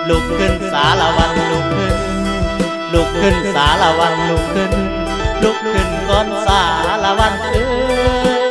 ລຸກຂຶ້ນສາລະວັນ ລຸກຂຶ້ນ ລຸກຂຶ້ນສາລະວັນ ລຸກຂຶ້ນ ລຸກຂຶ້ນກ່ອນສາລະວັນເອີຍ.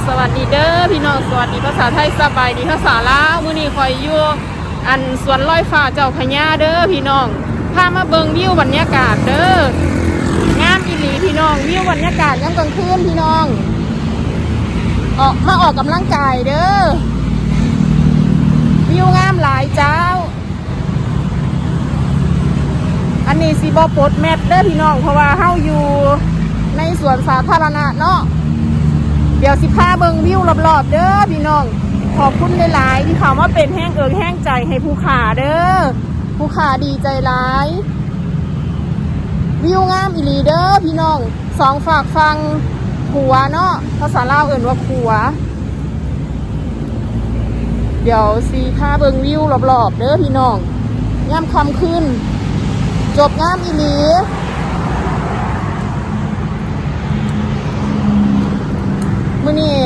ສະຫວັດດີເດີພີ່ນ້ອງ, ສະຫວັດດີພາສາໄທ, ສະບາຍດີພາສາລາວ. ມື້ນີ້ຂ້ອຍຢູ່ ອັນສວນລອຍຟ້າເຈົ້າພະຍາເດີພີ່ນ້ອງ, ພາມາເບິ່ງວິວບັນຍາກາດເດີ. ງາມອີ່ຫຼີພີ່ນ້ອງ, ວິວບັນຍາກາດຍາມກາງຄືນພີ່ນ້ອງ. ອອກ ມາອອກກຳລັງກາຍເດີ, ວິວງາມຫຼາຍເຈົ້າ. ອັນນີ້ຊິບໍ່ປົດແມັດເດີພີ່ນ້ອງ, ເພາະວ່າເຮົາຢູ່ໃນສວນສາທາລະນະເນາະ. ດຽວຊິພາເບິ່ງວິວລອບໆເດີພີ່ນ້ອງ. ຂອບຄຸນຫຼາຍໆທີ່ເຂົ້າມາເປັນແຮງເອິກແຮງໃຈໃຫ້ຜູ້ຂ້າເດີ, ຜູ້ຂ້າດີໃຈຫຼາຍ. ວິວງາມອີ່ຫຼີເດີພີ່ນ້ອງ, ສອງຟາກຝັ່ງຂົວເນາະ, ພາສາລາວເອີ້ນວ່າຂົວ. ດຽວຊິພາເບິ່ງວິວລອບໆເດີພີ່ນ້ອງ, ຍາມຄ່ຳຄືນ ຈົບງາມອີ່ຫຼີ. ມື້ນີ້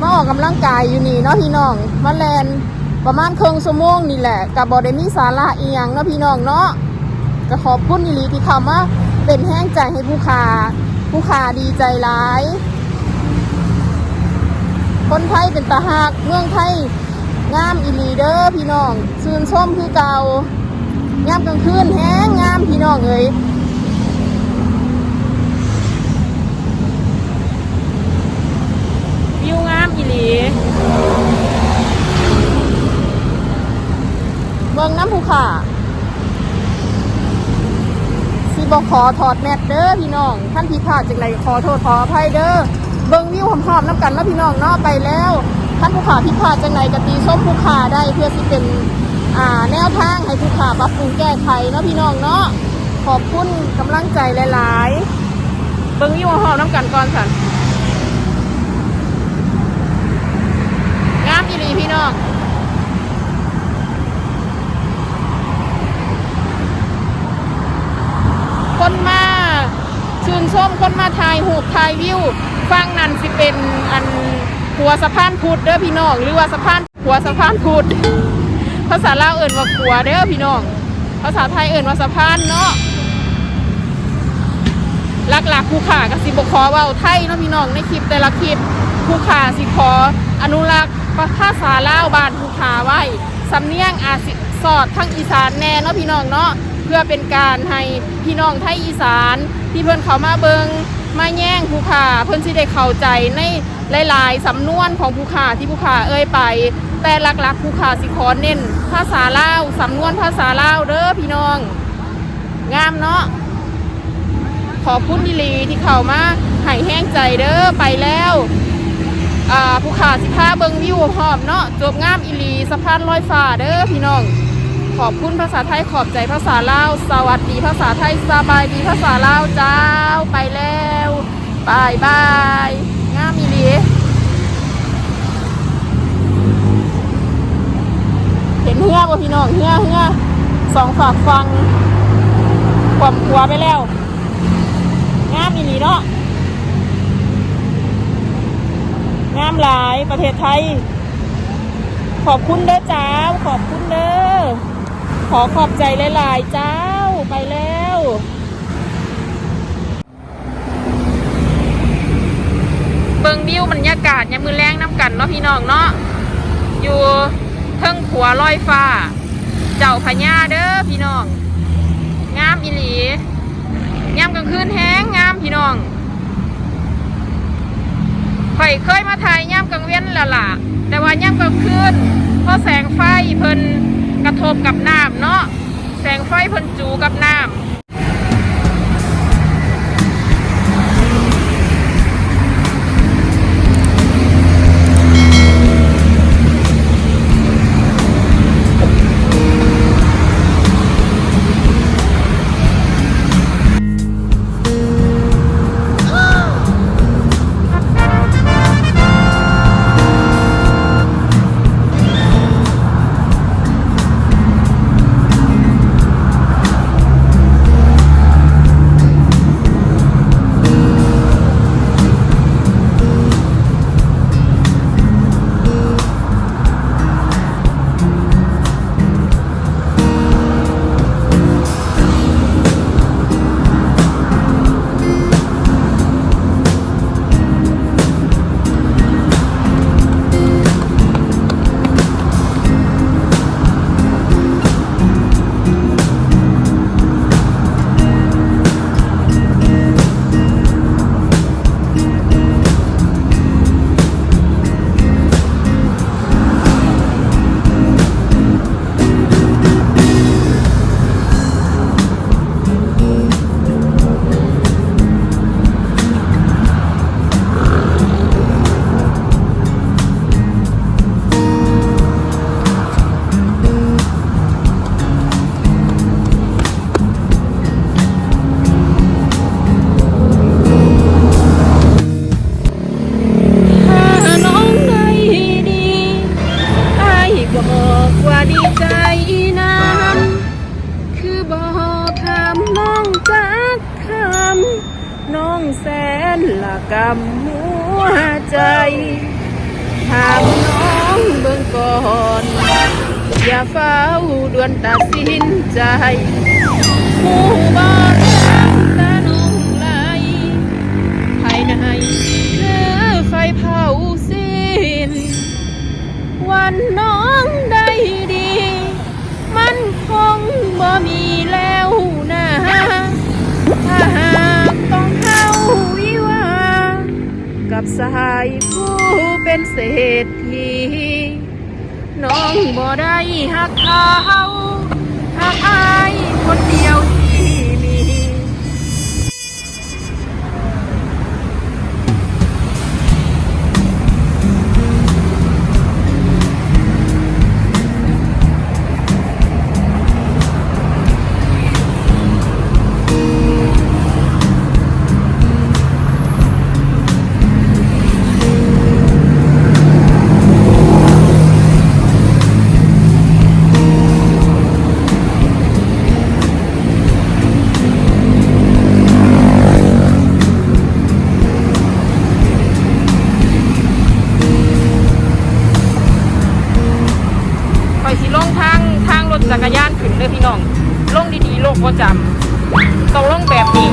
ມາອອກກຳລັງກາຍຢູ່ນີ້ເນາະພີ່ນ້ອງ, ມາແລ່ນປະມານເຄິ່ງຊົ່ວໂມງນີ້ແຫຼະ, ກະບໍ່ໄດ້ມີສາລະອີ່ຫຍັງເນາະພີ່ນ້ອງເນາະ. ກະຂອບຄຸນອີ່ຫຼີທີ່ເຂົ້າມາເປັນແຮງໃຈໃຫ້ຜູ້ຂ້າ, ຜູ້ຂ້າດີໃຈຫຼາຍ. ຄົນໄທເປັນຕາຮັກ, ເມືອງໄທງາມອີ່ຫຼີເດີພີ່ນ້ອງ, ຊື່ນຊົມຄືເກົ່າ. ຍາມກາງຄືນແຮງງາມພີ່ນ້ອງເອີຍ, ວິວງາມອີ່ຫຼີ. ເບິ່ງນຳຜູ້ຂ້າ. ຊິບໍ່ຂໍຖອດແມັດເດີພີ່ນ້ອງ, ຄັນຜິດພາດຈັ່ງໃດກໍຂໍໂທດຂໍອະໄພເດີ. ເບິ່ງວິວພ້ອມໆນຳກັນເນາະພີ່ນ້ອງເນາະ. ໄປແລ້ວ, ຄັນຜູ້ຂ້າຜິດພາດຈັ່ງໃດກໍຕິຊົມຜູ້ຂ້າໄດ້ ເພື່ອຊິເປັນ ອ່າ ແນວທາງໃຫ້ຜູ້ຂ້າປັບປຸງແກ້ໄຂເນາະພີ່ນ້ອງເນາະ. ຂອບຄຸນກຳລັງໃຈຫຼາຍໆ. ເບິ່ງວິວພ້ອມໆນຳກັນກ່ອນຊັ້ນ. ງາມອີ່ຫຼີພີ່ນ້ອງ. ຄົນມາຊື່ນຊົມ, ຄົນມາຖ່າຍຮູບຖ່າຍວິວ. ຝັ່ງນັ້ນຊິເປັນ ອັນ ຂົວສະພານພຸດເດີພີ່ນ້ອງ, ຫຼືວ່າສະພານ, ຂົວສະພານພຸດ. ພາສາລາວເອີ້ນວ່າຂົວເດີພີ່ນ້ອງ, ພາສາໄທເອີ້ນວ່າສະພານເນາະ. ຫຼັກໆຜູ້ຂ້າກໍຊິບໍ່ຂໍເວົ້າໄທເນາະພີ່ນ້ອງ, ໃນຄລິບແຕ່ລະຄລິບ ຜູ້ຂ້າຊິຂໍອະນຸລັກພາສາລາວບ້ານຜູ້ຂ້າໄວ້. ສຳນຽງອາດຊິສອດທາງອີສານແດ່ເນາະພີ່ນ້ອງເນາະ, ເພື່ອເປັນການໃຫ້ພີ່ນ້ອງໄທອີສານທີ່ເພິ່ນເຂົ້າມາເບິ່ງມາແຍງຜູ້ຂ້າ ເພິ່ນຊິໄດ້ເຂົ້າໃຈໃນຫຼາຍໆສຳນວນຂອງຜູ້ຂ້າທີ່ຜູ້ຂ້າເອີ່ຍໄປ. ແຕ່ຫຼັກໆຜູ້ຂ້າຊິຂໍເນັ້ນພາສາລາວ, ສຳນວນພາສາລາວເດີພີ່ນ້ອງ. ງາມເນາະ. ຂອບຄຸນອີ່ຫຼີທີ່ເຂົ້າມາໃຫ້ແຮງໃຈເດີ. ໄປແລ້ວ ອ່າ ຜູ້ຂ້າຊິພາເບິ່ງວິວຮອບເນາະ, ຈົບງາມອີ່ຫຼີ ສະພານລອຍຟ້າເດີພີ່ນ້ອງ. ຂອບຄຸນພາສາໄທ, ຂອບໃຈພາສາລາວ, ສະຫວັດດີພາສາໄທ, ສະບາຍດີພາສາລາວເຈົ້າ. ໄປແລ້ວ. ບາຍບາຍ. ງາມອີ່ຫຼີ. ເຫັນເຮືອບໍ່ພີ່ນ້ອງ? ເຮືອ, ເຮືອສອງຟາກຝັ່ງ ຂວ້ຳຂົວໄປແລ້ວ. ງາມອີ່ຫຼີ ເນາະ ງາມຫຼາຍປະເທດໄທ. ຂອບຄຸນເດີເຈົ້າ ຂອບຄຸນເດີ ຂໍຂອບໃຈຫຼາຍໆເຈົ້າ. ໄປແລ້ວ. ເບິ່ງວິວບັນຍາກາດຍາມມື້ແລງນຳກັນເນາະ ພີ່ນ້ອງເນາະ ຢູ່ເທິງຂົວລອຍຟ້າເຈົ້າພະຍາເດີພີ່ນ້ອງ. ງາມອີ່ຫຼີ ຍາມກາງຄືນແຮງງາມພີ່ນ້ອງ. ຂ້ອຍເຄີຍມາຖ່າຍຍາມກາງເວັນແລ້ວລະ ແຕ່ວ່າຍາມກາງຄືນ ເພາະແສງໄຟເພິ່ນກະທົບກັບນ້ຳເນາະ ແສງໄຟເພິ່ນຈູກັບນ້ຳ. ຖ້ານ້ອງໄດ້ດີ ອ້າຍບອກວ່າດີໃຈນຳ ຄືບໍ່ຖາມນ້ອງຈັກຄຳ ນ້ອງແສນລະກຳຫົວໃຈ ຖາມນ້ອງເບິ່ງກ່ອນ ຢ່າຟ້າວດ່ວນຕັດສິນໃຈ ຮູ້ບໍ່ເລື່ອງຕານ້ອງໄຫຼ ພາຍໃນຄືໄຟເຜົາສິ້ນ ວັນນ້ອງໄດ້ດີ ມັນຄົງບໍ່ມີແລ້ວນາ ຖ້າຫາກຕ້ອງເຂົ້າວິວາ ກັບຊາຍຜູ້ເປັນເສດຖີ ນ້ອງບໍ່ໄດ້ຮັກເຂົາ ຮັກອ້າຍຄົນດຽວທີ່ມີ. ຂ້ອຍຊິລົງທາງ ທາງລົດຈັກກະຍານຂຶ້ນເດີພີ່ນ້ອງ ລົງດີໆ ໂລກບໍ່ຈຳ ຕ້ອງລົງແບບນີ້.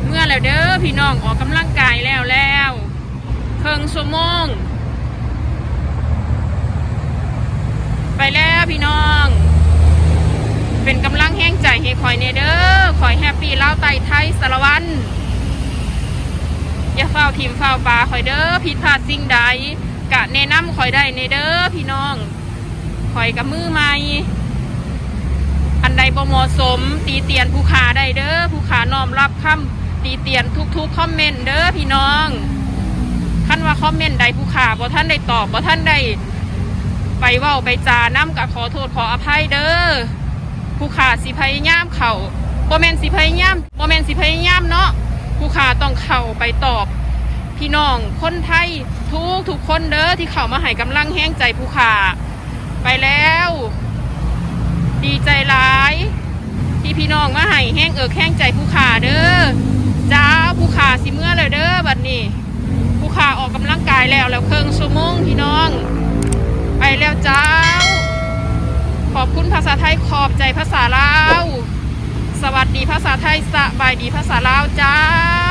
ເມືອແລ້ວເດີພີ່ນ້ອງ ອອກກຳລັງກາຍແລ້ວແລ້ວ ເຄິ່ງຊົ່ວໂມງ ໄປແລ້ວພີ່ນ້ອງ ເປັນກຳລັງແຮງໃຈໃຫ້ຂ້ອຍແດ່ເດີ ຂ້ອຍແຮບປີ້ລາວໃຕ້ໄທສາລະວັນ. ຢ່າຟ້າວຖິ້ມຟ້າວປະຂ້ອຍເດີ້. ຜິດພາດສິ່ງໃດກະແນະນຳຂ້ອຍໄດ້ແດ່ເດີ້ພີ່ນ້ອງ. ຂ້ອຍກະມືໃໝ່ ອັນໃດບໍ່ເໝາະສົມ ຕິຕຽນຜູ້ຂ້າໄດ້ເດີ້. ຜູ້ຂ້ານ້ອມຮັບຄຳຕິຕຽນທຸກໆຄອມເມັນເດີ້ພີ່ນ້ອງ. ຄັນວ່າຄອມເມັນໃດຜູ້ຂ້າບໍ່ທັນໄດ້ຕອບ ບໍ່ທັນໄດ້ໄປເວົ້າໄປຈານຳ ກະຂໍໂທດຂໍອະໄພເດີ້. ຜູ້ຂ້າຊິພະຍາຍາມເຂົ້າ ບໍ່ແມ່ນຊິພະຍາຍາມ ບໍ່ແມ່ນຊິພະຍາຍາມເນາະ. ຜູ້ຂ້າຕ້ອງເຂົ້າໄປຕອບພີ່ນ້ອງຄົນໄທທຸກໆຄົນເດີ້ ທີ່ເຂົ້າມາໃຫ້ກຳລັງແຮງໃຈຜູ້ຂ້າໄປແລ້ວ. ດີໃຈຫຼາຍທີ່ພີ່ນ້ອງມາໃຫ້ແຮງເອິກແຮງໃຈຜູ້ຂ້າເດີ້. ຈ້າ ຜູ້ຂ້າຊິເມືອແລ້ວເດີ້ບັດນີ້. ຜູ້ຂ້າອອກກຳລັງກາຍແລ້ວ ແລ້ວເຄິ່ງຊົ່ວໂມງພີ່ນ້ອງ ໄປແລ້ວຈ້າວ. ຂອບຄຸນພາສາໄທ ຂອບໃຈພາສາລາວ. ສະຫວັດດີພາສາໄທ ສະບາຍດີພາສາລາວຈ້າ.